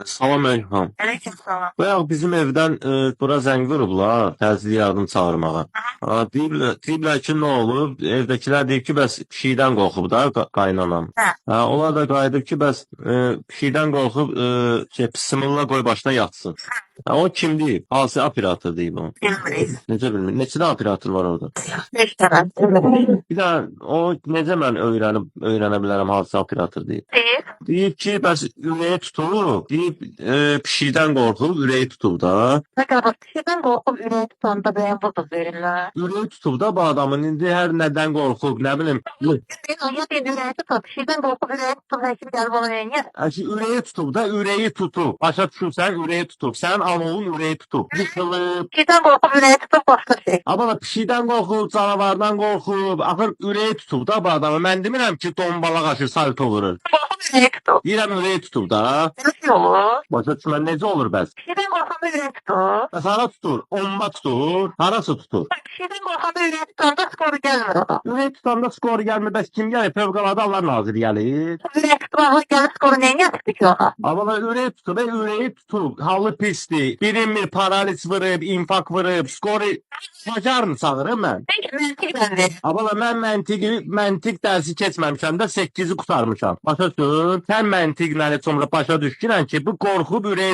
Salam əleykum. Aleykümselam. Bayaq bizim evdən bura zəng vurublar, təcili yardım çağırmağa. Ha, deyiblər ki, nə olub? Evdəkilər deyib ki, bəs pişikdən qorxub da qaynanam. Hə. Ha, onlar da qayıdıb ki, bəs pişikdən qorxub, şey, pısımılla qoy başına yatsın. Ha, o kim deyib? Hansı operator deyib o? Bilmirik. Necə bilmir? Neçə də operator var orada? 5 tane. Bir daha o necə mən öyrənə bilərəm hansı operator deyib? Deyir. Deyib ki, bəs ürəyi tutulub. Deyib pişikdən qorxub, ürəyi tutub da. Ne kadar kişiden korkup ürəyi tutanda ben burada verirler. Ürəyi tutub da bu adamın indi hər nədən qorxub, nə bilim. Ben ya bir ürəyi tutup, kişiden korkup ürəyi tutup, həkim gelip ona neyini? Əşi, ürəyi tutub da, ürəyi tutub. Başa düşürsən, ürəyi tutub. Sənin anovun ürəyi tutub. Yıxılıb. Kişiden korkup ürəyi tutup başka şey. Amma da pişikdən qorxub, canavardan qorxub. Axır ürəyi tutub da bu adamı. Mən demirəm ki, dombalaq aşır, salto vurur. Korkup ürəyi tutup. Deyirəm ürəyi tutub da. Nasıl olur? Başa düşmən necə olur bəs? Kişiden korkanda ürəyi tutur. Bəs hara tutur? Omba tutur. Harası tutur? Kişiden korkanda ürəyi tutanda skoru gelmir ona. Ürəyi tutanda skor gəlmir. Bəs kim gəlir? Fövqəladə Hallar Naziri gəlir. Ürəyi tutmağa gelip skoru neyini yaptı ki ona? Amma da ürəyi tutub, ürəyi tutub, halı pisdir. Bilinmir, paralis vurub, infarkt vurub, skoru bacarın çağırım mən. Peki məntiqlə ver. Amma da mən məntiq dərsi keçməmişəm də 8-i qurtarmışam. Başa düşün? Sən məntiqlə sonra başa düşkünən ki, bu qorxub ürəyi